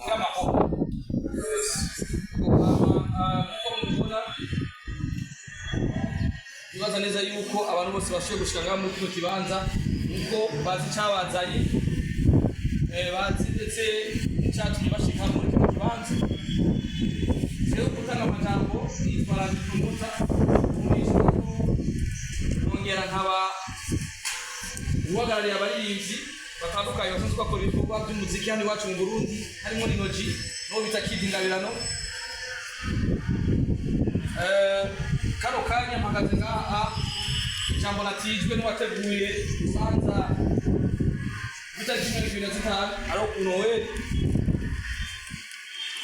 Bw'amahoro. Nkuko mubibona, nibaza neza yuko abantu bose bashoboye gushika ngaha muri kino kibanza nkuko bazi icabazanye, bazi ndetse n'icatumye bashika hano muri kino kibanza. Rero gutanga amajambo, nitwa Randy Promoter, umumenyeshamakuru, nongera nkaba uhagarariye abaririmbyi batandukanye basanzwe bakora ibikorwa by'umuziki hano iwacu mu Burundi, harimo Lino G n'uwo bita Kid Ngabirano. Kano kanya mpagaze ngaha, ijambo natijwe n'uwateguye urubanza rw'itariki 25, ari ku Noel.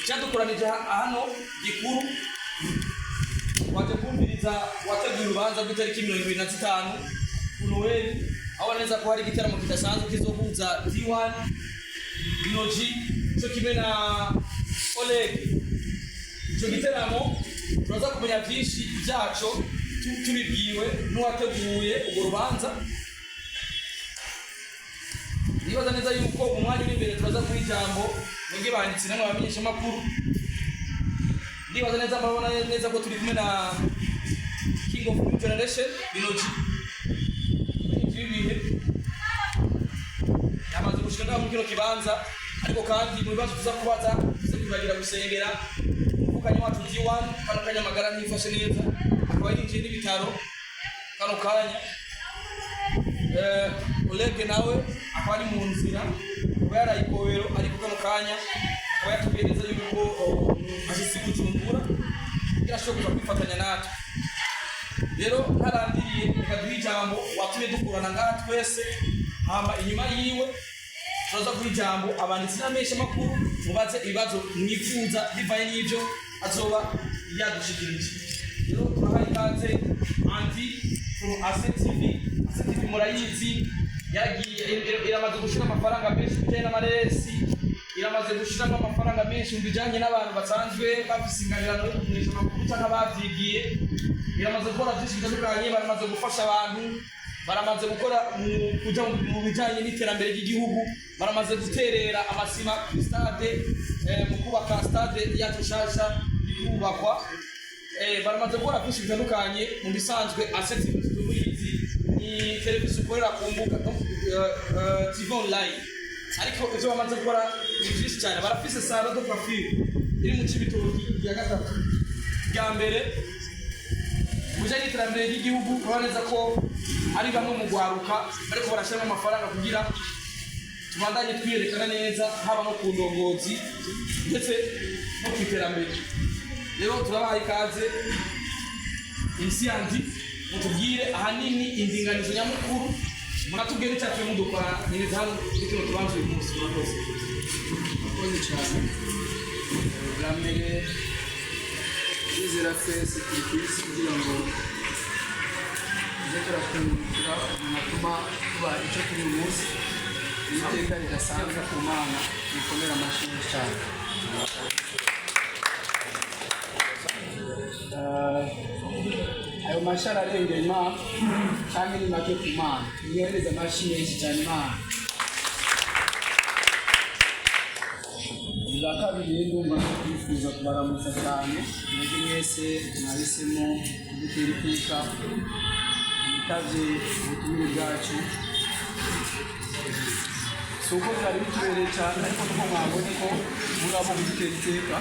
Icyadukoranije hano gikuru, waje kumviriza wateguye urubanza rw'itariki 25 ku Noel, aho neza ko hari igiteramo kidasanzwe kizohuza D1, Lino G cyo kimwe na Oleg. Icyo giteramo turaza kumenya byinshi byaco tubibwiwe n'uwateguye urwo rubanza. Nibaza neza yuko umwanya uri imbere turaza kuha ijambo mwebwe banditsi namwe abamenyeshamakuru. Ndibaza neza, murabona neza ko turi kumwe na King of New Generation, Lino G w'ibihe, yamaze gushika ngaha muri kino kibanza. Ariko kandi mu bibazo tuza kubaza, tuze kubagira gusengera umuvukanyi wacu D1. Kano kanya amagara ntiyifashe neza, akaba yinjiye n'ibitaro kano kanya. Oleg nawe akaba ari mu nzira, akaba yaraye ikobero, ariko kano kanya akaba yatubwiye neza yuko ashitse i Bujumbura kugira ashobore kuza kwifatanya natwe. Rero ntarandiriye, reka duhe ijambo watumye dukurana ngaha twese, hama inyuma yiwe turaza guha ijambo abanditsi n'abamenyeshamakuru, mubaze ibibazo mwifuza bivanye n'ivyo azoba yadushikirije. Rero turahaye ikaze Andy from Ase TV. Ase TV murayizi, yaragiye iramaze gushira amafaranga menshi mu bijanye n'amaresi, iramaze gushiramo amafaranga menshi mu bijanye n'abantu basanzwe bafise ingabirano yo kumenyesha amakuru canke abavyigiye. Iramaze gukora byinshi bitandukanye, baramaze gufasha abantu, baramaze gukora mu kuja mu bijanye n'iterambere ry'igihugu, baramaze guterera amasima kuri stade, mu kubaka stade yacu nshasha iri kubakwa. Baramaze gukora byinshi bitandukanye. Mu bisanzwe Ase TV tumuyizi ni televiziyo ikorera ku mbuga, TV online, ariko ivyo bamaze gukora ni byinshi cyane. Barafise salon de coiffure iri mu Cibitoki rya gatatu rya mbere. Mu bijanye n'iterambere ry'igihugu, urabona neza ko ari bamwe mu gwaruka bariko barashyiramo amafaranga kugira tubandanye twiyerekana neza, haba no ku ndongozi ndetse no ku iterambere. Rero turabaha ikaze, MC Andy, mutubwire ahanini indinganizo nyamukuru, munatubwire n'icyatumye mudukora nyiriza hano muri kino kibanza uyu munsi. Murakoze. Murakoze cyane. Bwa mbere, ndizera twese turi ku isi kugira ngo tujye turakungukira umuntu atuma tuba icyo turi uyu munsi. Ni iteka ridasanzwe ku Mana, rikomera amashyi menshi cyane. Ayo mashyi ararengera Imana cyangwa ni make ku Mana? Tuyihereze amashyi menshi cyane Imana. Ubwa kabiri, ndumva twifuza kubaramutsa cyane mwebwe mwese mwahisemo kudutera iteka, mwitavye ubutumire bwacu. Si uko byari bitubereye cyane, ariko nuko mwabonye ko muri abo kudutera iteka.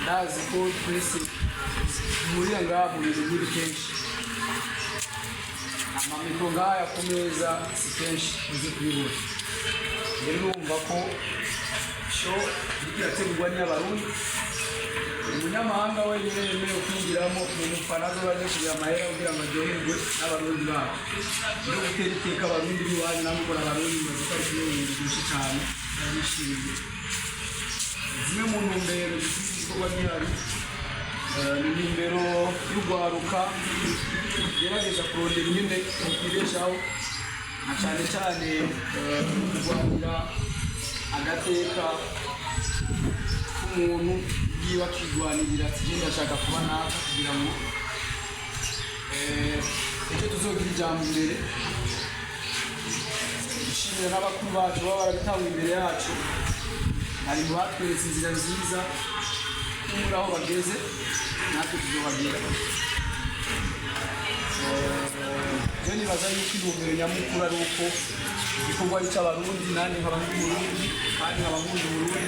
Ndazi ko twese duhurira ngaha mu bintu nk'ibi kenshi, amamikoro ngaya ku meza si kenshi uzi kubibona. Rero urumva ko show iriko irategurwa n'Abarundi, umunyamahanga wenyine yemerewe kwinjiramo ni umufana azoba aje kugira amahera kugira ngo aryoherwe n'Abarundi babo. Rero gutera iteka Abarundi b'iwanyu namwe ukora Abarundi, mbaza ko ari kimwe mu bintu byinshi cyane ndabyishimiye. Zimwe mu ntumbero zifite igikorwa gihari, ni intumbero y'urwaruka gerageza kurondera ingene mukwibeshaho, na cyane cyane kurwanira agateka k'umuntu yiwe, akigwanirira ati: "Je ndashaka kuba naka," kugira ngo ejo tuzogira ijambo imbere. Dushimira n'abakuru bacu baba barabitanga imbere yacu, hari mu batweretse inzira nziza. Muri aho bageze natwe tuzobagera. Je nibaza yuko intumbero nyamukuru ari uko igikorwa ari icy'Abarundi, nanjye nkaba ndi Umurundi kandi nkaba nkunda Uburundi,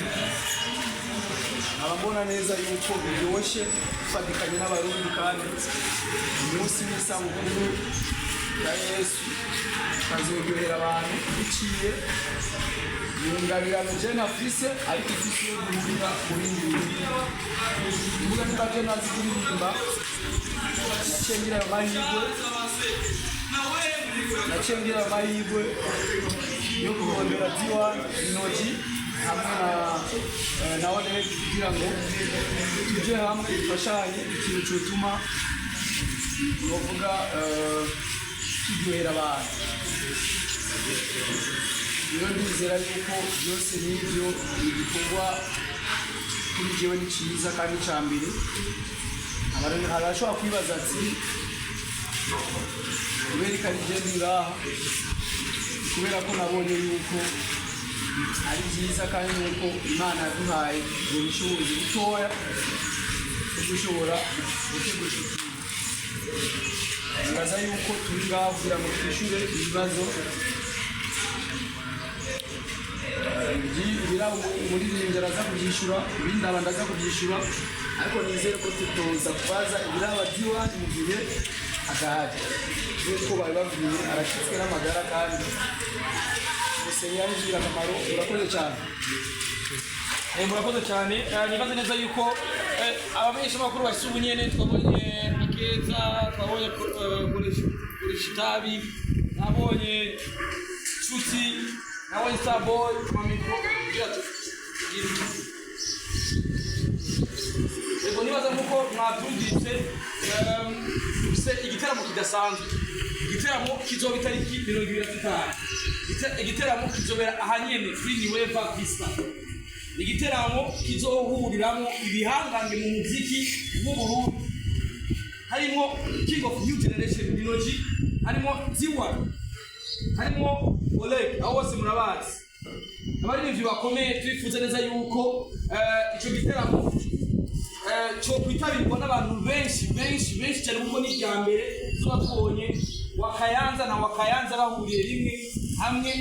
nkaba mbona neza yuko biryoshye dufatikanye n'Abarundi, kandi umunsi w'isabukuru ya Yesu tukazoryohera abantu biciye mu ngabirano je ntafise, ariko ifise iyo duhurira mu bindi bintu. Kuvuga niba je ntazi kuririmba, naciye ngira ayo mahirwe, naciye ngira ayo mahirwe yo kurondera Diwa Inoji hamwe na Oleg kugira ngo tuje hamwe dufashanye ikintu cyotuma novuga kiryohera abantu. Rero ndizera yuko byose n'ibyo ni igikorwa kuri jewe ni cyiza kandi cya mbere. Abantu arashobora kwibaza ati: "Kubera ko ari je ndi ngaha?" Kubera ko nabonye yuko ari byiza kandi nuko Imana yaduhaye ubwo bushobozi butoya bwo gushobora gutegura icyo kintu. Nibaza yuko turi ngaha kugira ngo twishyure ibibazo ibiraba. Umuririmbyi araza kubyishyura, ibindi aba ndaza kubyishyura, ariko nizere ko tutoza kubaza ibiraba by'iwanyu mu gihe adahari. Nk'uko bari babwiye, arashyitswe n'amagara kandi musenyeri ari ingirakamaro. Urakoze cyane. Murakoze cyane. Nibaze neza yuko abamenyeshamakuru bashyize ubunyene, twabonye Akeza, twabonye Koresha Itabi, nabonye Nshuti, nabonye Starboy amamikro kugira tugire. Yego, nibaza nkuko mwabyumvise, dufise igiteramo kidasanzwe, igiteramo kizoba itariki 25. Igiteramo kizobera ahanyene kuri Nueva Vista. Igiteramo kizohuriramo ibihangange mu muziki w'Uburundi, harimo King of New Generation Linoji, harimo Diwa, harimo Oleg. Aho bose murabazi, abaririmbyi bakomeye. Twifuza neza yuko ico giteramo cyo kwitabirwa n'abantu benshi benshi benshi cyane, kuko ni irya mbere tuba tubonye Wakayanza na Wakayanza bahuriye rimwe hamwe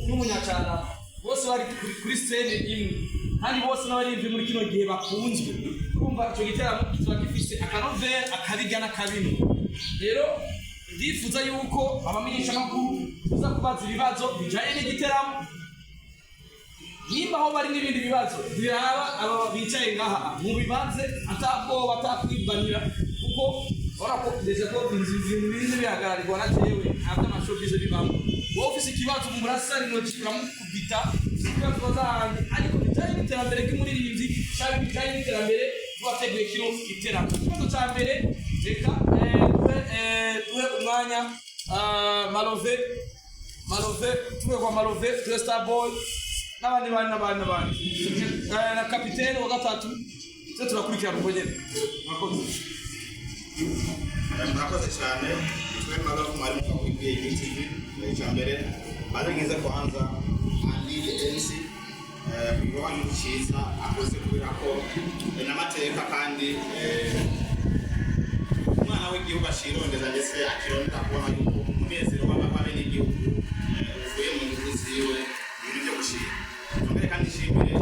n'Umunyacarama, bose bari kuri scène imwe, kandi bose n'abaririmbyi muri kino gihe bakunzwe. Urumva icyo giteramo kizoba gifise akanovera, akabirya n'akabino. Rero ndifuza yuko abamenyeshamakuru tuza kubaza ibibazo bijanye n'igiteramo, nimba aho bari n'ibindi bibazo biraba aba bicaye ngaha, mubibaze atabwoba, atakwibanira, kuko urabona ko déjà ko inzu ibintu bize bihagararirwa na jewe, nta by'amashobize bibamo. Wowe ufise ikibazo mu murasari intoki uramukubita. Ufise ikibazo bazahanye, ariko bijanye n'iterambere ry'umuririmbyi cyangwa bijanye n'iterambere tubateguye kino giteramo. Ikibazo cya mbere, reka duhe umwanya Malove. Malove, tuve kwa Malove tuwe Starboy n'abandi bandi n'abandi n'abandi, na kapitene wa gatatu, twe turakurikirana ubwo nyene. Murakoze. Murakoze cyane. Twe Malove, mwalimu wa kuri TV. Icya mbere maze ngize kwanza Andile MC kuba ni cyiza akoze, kubera ko n'amateka kandi umwana w'igihugu ashirondeza ndetse akirondera kubona yuko umunezero w'abenegihugu uvuye mu ngufu ziwe, ibintu byo gushima. Mbere kandi nshimire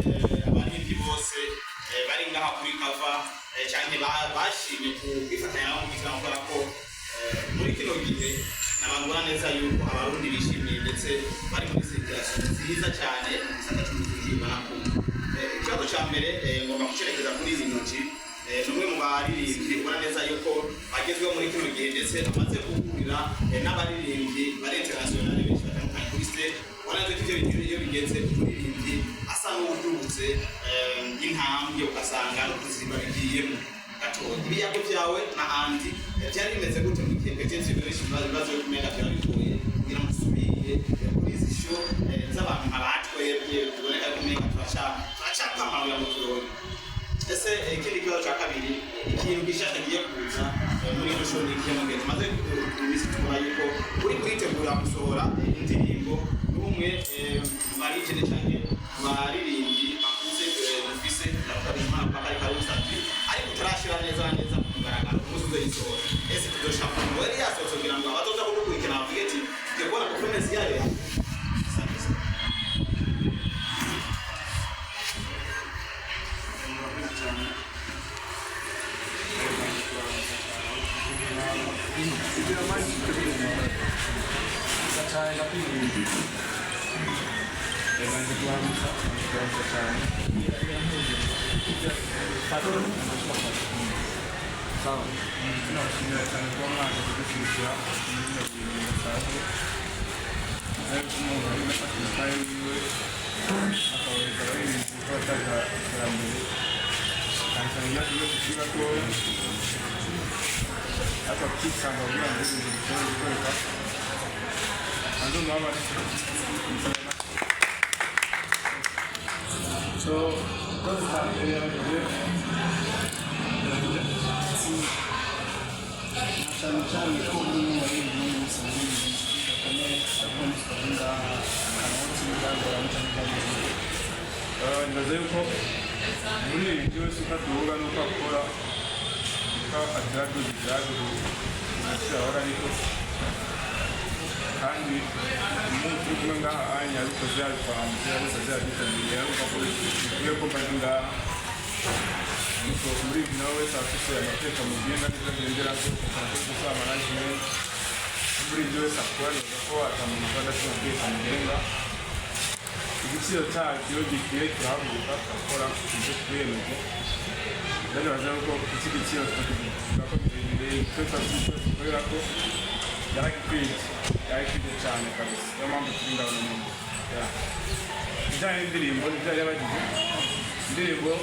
abaririmbyi bose bari ngaha kuri kava cyane bashimye kwifatanya nabo mu gitaramo, kubera ko muri kino gihe nabangura neza yuko Abarundi bishimiye ndetse bari muri situation nziza cyane mu gisata cy'umuziki banakumva. Ikibazo cya mbere ngomba kucerekeza kuri izi ntoki. Ni umwe mu baririmbyi ubona neza yuko bagezweho muri kino gihe, ndetse amaze guhurira n'abaririmbyi bari international benshi batandukanye kuri stage. Ubona neza ko ivyo bintu iyo bigeze umuririmbyi asa n'uwudutse intambwe, ugasanga no kuzimba bigiyemo gatoya. Ibiyago byawe na Andi byari bimeze gute mu gihe peut-être benshi ibibazo yo kumenya byaba bigoye kugira ngo usubire kuri izi show z'abantu nka batwebwe, tuboneka ko umenga turacapamara ngo turonke? Ese ikindi kibazo cya kabiri, ikintu gishasha kigiye kuza muri ino show ni ikihe, mu gihe tumaze iminsi tubona yuko uri kwitegura gusohora indirimbo? Urumwe mu barigene canke mu baririmbyi bakuze dufise, ndavuga Bizimana Paka, ariko ari umusatsi, ariko utarashira neza na neza ku mugaragaro umunsi uzoyisohora. Ese tuzoshaka umuntu yari yasohotse kugira ngo abazoza kudukurikirana bavuge ati tugiye kubona performance yayo? Asante sana. Murakoze cyane. Kugira amajwi. Cyane, ndakwinginze. Banze kuramutsa, kuramutsa cyane. Sawa. Tunabashimira cyane kuba mwaje kudushyigikira muri bino bintu bidasanzwe, ariko umuntu ari gufata umutahe wiwe akawohereza abaririmbyi ko bataza iterambere, cyane cyane iyo iyo tukiri batoya, ariko tukisanga kugira ngo ibintu bishobore gukoreka hanze umubabaro. So ikibazo cya mbere yabajije Cyane cyane ko umwe mu baririmbyi n'umunsi munini bakomeye, ariko umunsi bavuga akanoti byagoranye cyane byagenze. Nibaza yuko umuririmbyi wese uko aduga n'uko akora, uko atera aduga ibyaduga agaciro ahora ariko, kandi umunsi uri kumwe ngaha anya yabikoze yabipanze, yabikoze yabyitabiriye, arumva ko bikwiye ko mba ndi ngaha. Ariko umuririmbyi nawe wese aba afite amategeko amugenga n'ibyo agenderako, kuko gusaba management. Umuririmbyi wese akora, nibaza ko atamuntu adafite amategeko amugenga. Igiciro cyacu iyo gikwiye turahaguruka turakora ibyo twiyemeje. Rero nibaza yuko iki giciro tukakivuga ko birebire, twe tuba dukorera ko yaragikwiye, yaragikwiye cyane kabisa. Niyo mpamvu turi ngaho no munsi. Yeah. Ibijyanye n'indirimbo, ibyo yabagize indirimbo,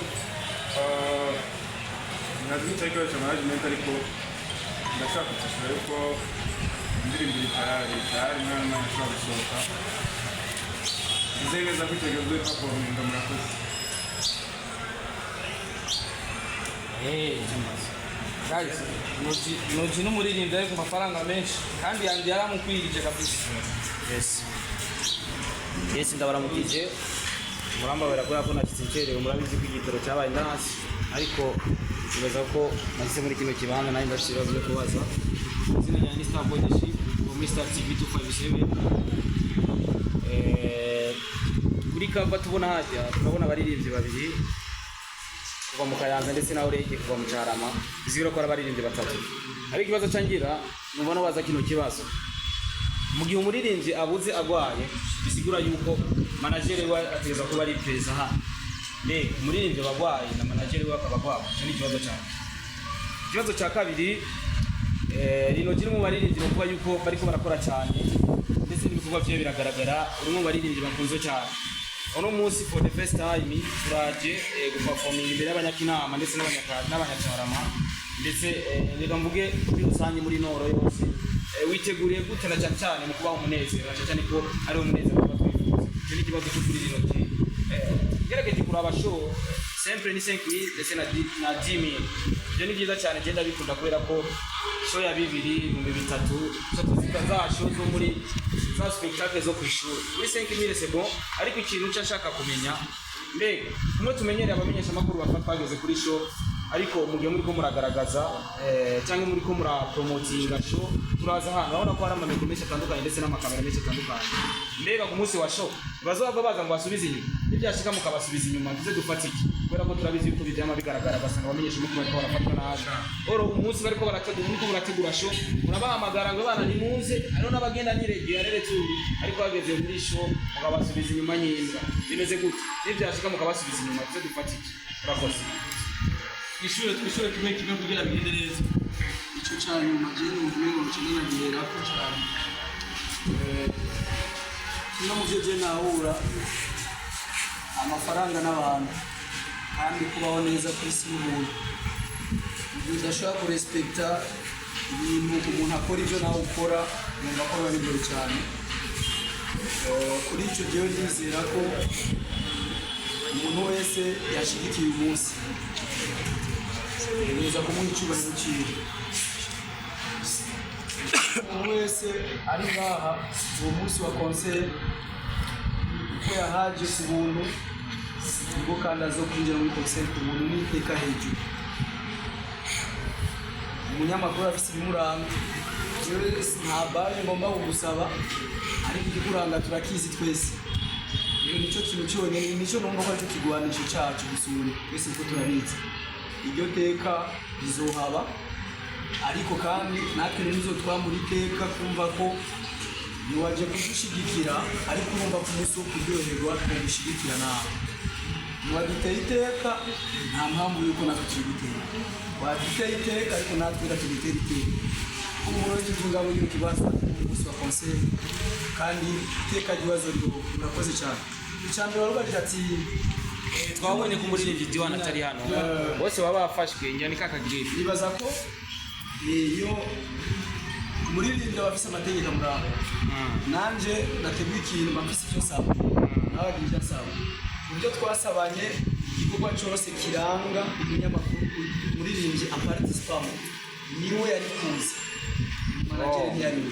ntazi icyo gikoresho management, ariko ndashaka kwishyura yuko indirimbo iri tayari, iri tayari, umwana umwana ashobora gusohoka. Nizeye neza ko icyo gihe uzoyiperforminga. Murakoze. Hey, guys, Noji n'umuririmbyi ari ku mafaranga menshi kandi yandi yaramukwirije kabisa. Yes, ndabaramukije. Murambabera kubera ko nashyitse ncerewe. Murabizi ko igitoro cyabaye ndansi, ariko nibaza ko nashyize muri kino kibanza nanjye ndafite ibibazo byo kubaza. Izina ryanjye ni Star Boy The Ship wo muri Star TV 257. Kuri cover tubona hajya, turabona abaririmbyi babiri kuva mu Kayanza ndetse na Orege kuva mu Carama, bizwira ko ari abaririmbyi batatu. Ariko ikibazo cangira nubona baza kino kibazo: mu gihe umuririmbyi abuze agwaye, bisigura yuko manager we ategereza kuba ari perezida hano. Mbega umuririmbyi aba agwaye na manager we akaba agwaye? Icyo ni ikibazo cyane. Ikibazo cya kabiri, rino kiri mu baririmbyi bavuga yuko bariko barakora cyane, ndetse n'ibikorwa byiwe biragaragara. Uri mu baririmbyi bakunzwe cyane. Uno munsi for the first time turaje guperforminga imbere y'abanyakinama ndetse n'abanyacarama, ndetse reka mvuge muri rusange muri noro yose. Witeguriye gute, na cyane cyane mu kubaha umunezero, na cyane cyane ko ari umunezero tuba twifuza? Icyo ni ikibazo cyo kuri rino gihe. Gerageje kuraba show simple ni 5000 ndetse na 10 000. Ibyo ni byiza cyane, genda bikunda, kubera ko show ya 2, 3000 tuba za show zo muri za spectacle zo ku ishuri. Kuri 5000 c'est bon, ariko ikintu nca nshaka kumenya, mbega kumwe tumenyereye abamenyesha amakuru bafatwa bageze kuri show, ariko mu gihe muri ko muragaragaza cyangwa muri ko murapromotinga show, turaza hano urabona ko hari amamikro menshi atandukanye ndetse n'amakamera menshi atandukanye. Mbega ku munsi wa show bazova baza ngo basubize inyuma? Nibyashika mukabasubiza inyuma, tuze dufate iki? Kubera ko turabizi yuko ibi byama bigaragara, ugasanga abamenyesha amakuru bariko barafatwa nabi. Oro umunsi bariko barategura, muriko murategura show, murabahamagara ngo bana nimuze, hariho n'abagenda niregeye arere turi, ariko bageze muri show mukabasubiza inyuma nyimbwa. Bimeze gute? Nibyashika mukabasubiza inyuma, tuze dufate iki? Murakoze. Twishure, twishure kimwe kimwe kugira bigende neza. Icyo cya nyuma je numva umengo nce ninagiherako cyane. Kimwe mu byo je nahura, amafaranga n'abantu, kandi kubaho neza ku isi n'ubuntu. Mu gihe udashobora kurespekta ibintu umuntu akora, ibyo nawe ukora, numva ko biba bigoye cyane. Kuri icyo gihe ndizera ko umuntu wese yashigikiye uyu munsi neza kumuha icyubahiro cyiwe. Umuntu wese ari ngaha uwo munsi wa concert. Uko yahaje ku buntu nibwo kandi azo kwinjira muri concert ku buntu n'iteka hejuru. Umunyamakuru afise ibimuranga. Jewe nta baje ngomba kugusaba, ariko ikikuranga turakizi twese. Rero nicyo kintu cyonyine nicyo numva ko aricyo kigwanisho cyacu gusumba twese, kuko turabizi iryo teka rizohaba. Ariko kandi natwe ntibizotwambura iteka kumva ko ntiwaje kudushigikira, ariko urumva ko umunsi wo kuryoherwa twagushyigikira nawe. Ntiwaduteye iteka, nta mpamvu yuko natwe turigutera. Waduteye iteka, ariko natwe reka tugutera iteka. Umuntu wese utunga muri iyo kibazo umunsi wa concert, kandi iteka ry'ibibazo riho. Murakoze cyane. Icya mbere warubajije ati Twabonye ko umuririmbyi Diwan atari hano, bose baba bafashwe njya ni kaka grife. Nibaza ko iyo umuririmbyi aba afise amategeko amuranga, nanje nateguye ikintu mba mfise icyo nsaba, nawe agira icyo asaba. Mu byo twasabanye, igikorwa cyose kiranga umunyamakuru, umuririmbyi aparticipamo, niwe yari kuza, manager ntiyari we.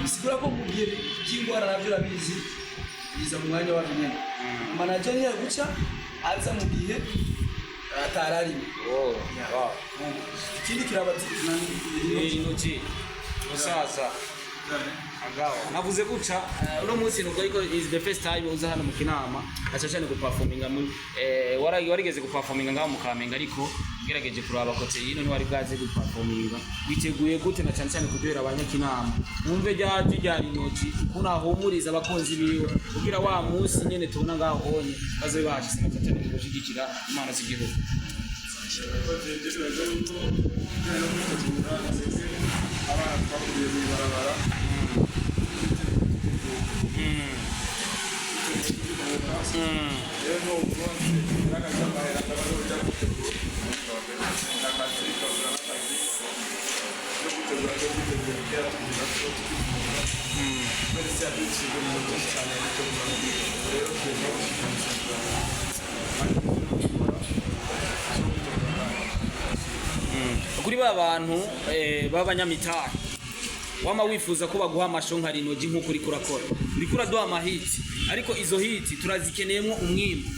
Bisigura ko mu gihe by'ingwara nabyo urabizi biza mu mwanya wabyo nyene, manager ntiyari guca aza mu gihe atararimo. Ikindi kiraba Intoki musaza agaho navuze guca uno munsi nubwo, ariko is the first time uza hano mu Kinama, aca cyane guperforminga muri warigeze guperforminga ngaho mu Kamenge, ariko ugerageje kuraba côté yino ntiwari bwaze guperforminga. Witeguye gute na cyane cyane kuryohera abanyakinama, wumve rya jwi rya Linoji ukuntu ahumuriza abakunzi biwe, kugira wa munsi nyene tubona ngaho honye bazobe bahashitse, na cyane cyane mu gushigikira impano z'igihugu? Bibaza yuko bijyanye no kwitegura, twebwe abana twakuriye mu ibarabara rero n'uwo munsi n'akazi amahera akaba ariho ujya kwitegura akazi kakora n'akazi no gutegura no kwitegura kera tugira ko twitegura kubera isi yaduciye ibintu byinshi cyane yadutegura. Rero tugomba gushyikirizwa kandi no gukora zo gutegura. Kuri ba bantu b'abanyamitari wama wifuza ko baguha amasho nka Rinogi, nk'uko uriko urakora, uriko uraduha amahiti, ariko izo hiti turazikeneyemo umwimbu.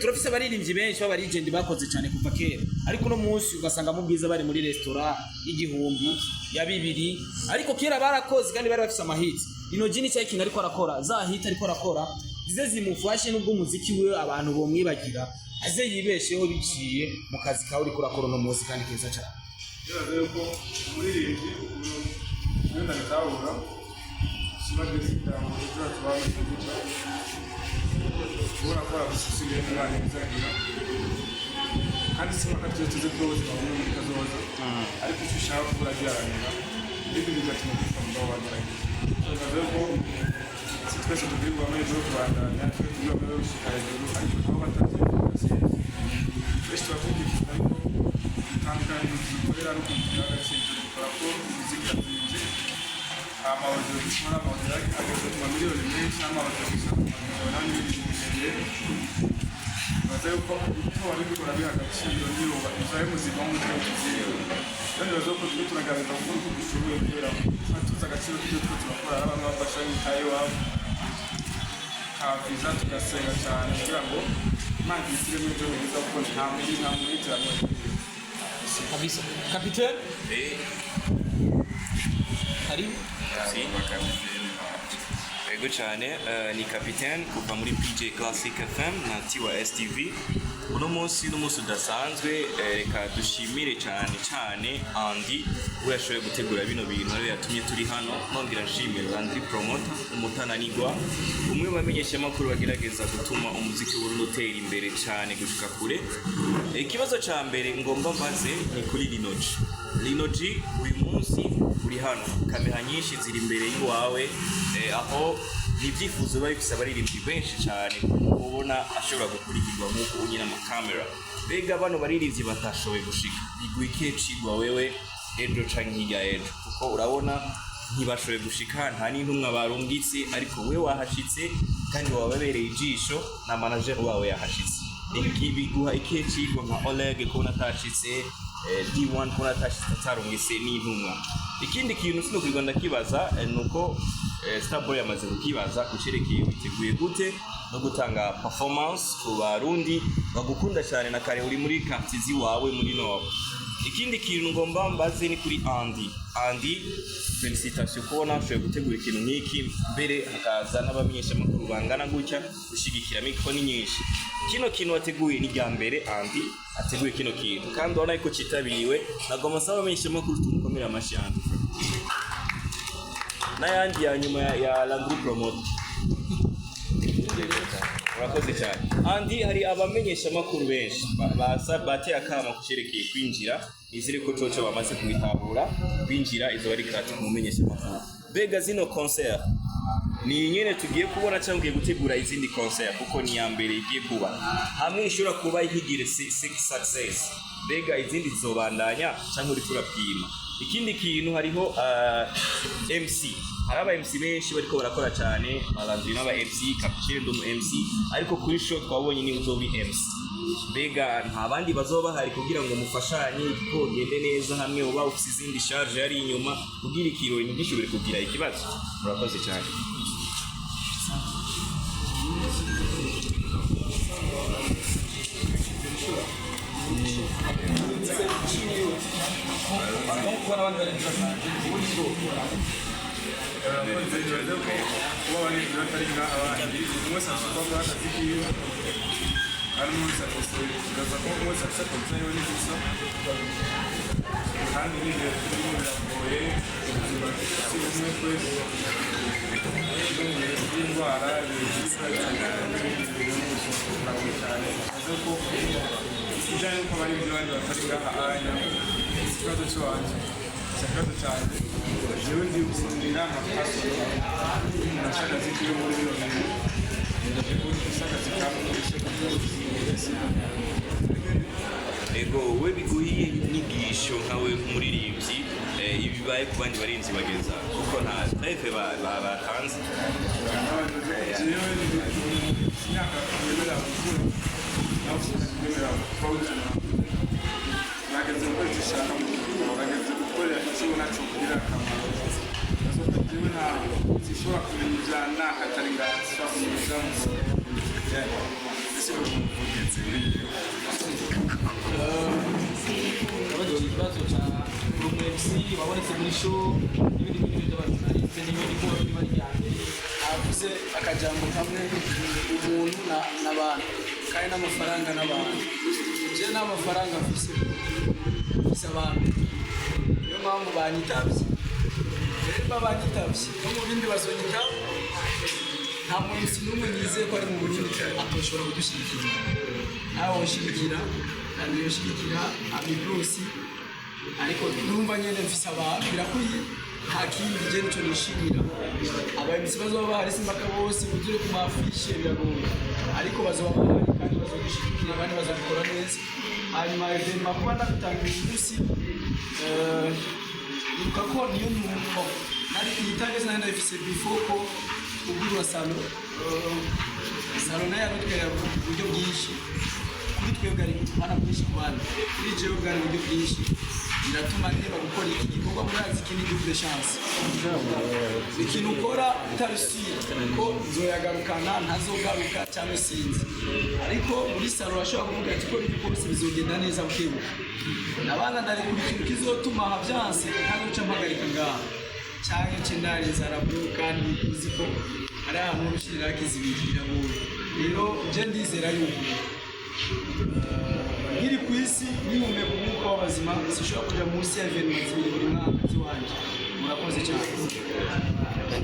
Turafise abaririmbyi benshi b'abarigende bakoze cyane kuva kera, ariko uno munsi ugasanga mu bwiza bari muri resitora y'igihumbi ya bibiri, ariko kera barakoze kandi bari bafise amahiti. Rinogi ni cyo kintu ariko arakora, za hiti ariko arakora zize zimufashe, nubwo umuziki we abantu bomwibagira, aze yibesheho biciye mu kazi kawe uriko urakora uno munsi kandi keza cyane. Ndibaza yuko umuririmbyi ukuntu iyo ndabitahura kiba gifite ngo ejo tuba bameze gutya, ubona ko gusa usigaye umwana bizagira kandi si mpaka tuze tuze kuba ubuzima bumwe muri kazoza, ariko icyo ushaka kuba uragiharanira, ibindi bigatuma gupfa mugabo wagerageza. Ndibaza yuko si twese tubwirwa amahirwe yo kubandanya, twe tubwirwa amahirwe yo gushika hejuru, ariko nabo batavyifuza sinzi. Benshi tuba tubyifuza, ariko bitandukanye dukorera n'ukuntu tubiha agaciro ibyo dukora, ko imiziki irazimvye. Amawudiyo dukora, amawudiyo ageze ku mamiliyoni menshi, n'amawudiyo gusa ku mamiliyoni n'ibindi birebire. Nibaza yuko ibyo wabikora biha agaciro niyo izaye muzima w'umutwe tuziyewe. Rero nibaza yuko twe turagerageza gukora uko dushoboye kubera tuba tuzi agaciro k'ibyo two turakora, ari abantu bafasha bitaye iwabo kaviza, tugasenga cyane kugira ngo Imana ibitiremo ibyo byiza, kuko nta muri nta muri iterambere. Kabisa, kapitene. Karibu. Si. Ego cyane, ni kapitene kuva muri PJ Classic FM na Tiwa STV. Uno munsi n'umunsi udasanzwe, reka dushimire cyane cyane Andy we yashoboye gutegura bino bintu, ariwe yatumye turi hano. Nongera nshimira Landry Promoter umutananigwa, umwe mu bamenyeshamakuru bagerageza gutuma umuziki w'Uburundi utera imbere cyane gushika kure. Ikibazo ca mbere ngomba mbaze ni kuri Linoji. Linoji, uyu munsi uri hano, kamera nyinshi ziri imbere y'iwawe, aho ni ibyifuzo biba bifise abaririmbyi benshi cyane ubona ashobora gukurikirwa nk'uko unyine amakamera. Mbega bano baririmbyi batashoboye gushika biguha ikihe cigwa wewe ejo canke hirya ejo? Kuko urabona ntibashoboye gushika, nta n'intumwa barungitse, ariko we wahashitse kandi wababereye ijisho na manager wawe yahashitse. Iki biguha ikihe cigwa nka Oleg kubona atashitse, D1 kubona atashitse atarungitse n'intumwa? Ikindi kintu sinokwirwa ndakibaza, nuko Starboy yamaze kukibaza kucerekeye witeguye gute no gutanga performance ku Barundi bagukunda cyane na kare uri muri quartier ziwawe muri Nord. Ikindi kintu ngomba mbaze ni kuri Andy. Andy, félicitations kubona ushoboye gutegura ikintu nk'iki, mbere hakaza n'abamenyeshamakuru bangana gutya gushyigikira. Mikoro ni nyinshi. Kino kintu wateguye ni irya mbere Andy ateguye kino kintu, kandi urabona yuko cyitabiriwe. Nagomba nsaba abamenyeshamakuru tumukomere amashyi Andy n'ayandi ya nyuma ya Landry Promoter. Urakoze cyane, Andy. Hari abamenyeshamakuru benshi bateye akama ku cerekeye kwinjira. Nizere ko coco bamaze kubitahura, kwinjira izo bari gratuit ku mumenyeshamakuru. Mbega zino concert ni nyene tugiye kubona cyangwa ugiye gutegura izindi concert? Kuko ni iya mbere igiye kuba hamwe ishobora kuba ihigire success. Mbega izindi zizobandanya cyangwa uriko urapima? Ikindi kintu, hariho MC, hari aba MC benshi bariko barakora cyane, Balandri n'aba MC, Capucine ndi umu MC, ariko kuri show twabonye ni uzoba uri MC. Mbega nta bandi bazoba bahari kugira ngo mufashanye ko gende neza, hamwe uba ufise izindi charge yari inyuma kugira ikirori ntigishobore kugira ikibazo? Murakoze cyane. Kuba n'abandi barenze batanu. Urakoze. Nibaze ko kuba abarinzi batari ngaha abandi, umwe wese afite uko akora akazi kiwe, kandi umwe wese afise, nibaza ko umwe wese afise akazi yiwe n'igusa, kandi n'ibihe turimo biragoye, ubuzima si bumwe twese, ibihe by'indwara, ibihe by'ubuzima biragoye cyane. Nibaze ko ikijyanye n'uko abarinzi bandi batari ngaha anya si ikibazo cy'iwanje, si ikibazo cyanjye. Jewe ndi nka pasoro, umuntu afite akazi kiwe muri bino bintu, jewe mfise akazi kamwe. Ego, we biguhiye inyigisho nkawe nk'umuririmbyi, ibibaye ku bandi barinzi bagenza kuko nta treve batanze. Jewe imyaka yemera gukura nawe ufite yemera kuba, nageze gukora icyo ushaka mu buzima, nageze gukorera icyo ubona cokugirira akamaro. Nazo jewe nta sinshobora kumenya ibya naha atari ngaha, sinshobora kumenya ibya mu ese. Umuvugizi w'iyo Abajije ikibazo cya uri umu MC wabonetse muri show n'ibindi bintu by'abajournaliste n'ibindi, ko bari bari iya mbere. Navuze akajambo kamwe: umuntu n'abantu, kandi n'amafaranga n'abantu. Je n'amafaranga mfise, mfise abantu, niyo mpamvu banyitavye. Rero niba banyitavye, no mu bindi bazonyitaba. Nta muntu n'umwe nizeye ko ari mu Burundi atoshobora kudushyigikira. Nawe woshyigikira, kandi yoshyigikira amibrusi, ariko numva nyene mfise abantu birakwiye, nta kindi. Je nico nishimira. Aba MC bazoba bahari, simpaka bose buzure ku mafishe, biragoye, ariko bazoba bahari kandi bazodushyigikira kandi bazabikora neza. Hanyuma événement kuba ndabitanga uyu munsi, ibuka ko niyo muntu nari iyi target nari ndayifise before ko ugurwa salon. Salon nayo yaratwerera uburyo bwinshi kuri twebwe, ariko hana bwinshi ku bandi, kuri jewe bwari uburyo bwinshi, biratuma ndeba gukora iki gikorwa. Murazi iki ni double chance, ikintu ukora utabisira ko nzoyagarukana, ntazogaruka cyangwa sinzi, ariko muri salon urashobora kuvuga ati ko ibyo kose bizogenda neza bukebuke. Nabana ndarekura ikintu kizotuma habyanse, ntazoca mpagarika ngaha cyangwa nce ndara inzara bro, kandi uzi ko hari ahantu ushyirira zibiri biragoye. Rero je ndizera yuko nkiri ku isi nihumeka umwuka w'abazima, sinshobora kujya munsi ya événement zibiri buri mwaka ziwanje. Murakoze cyane.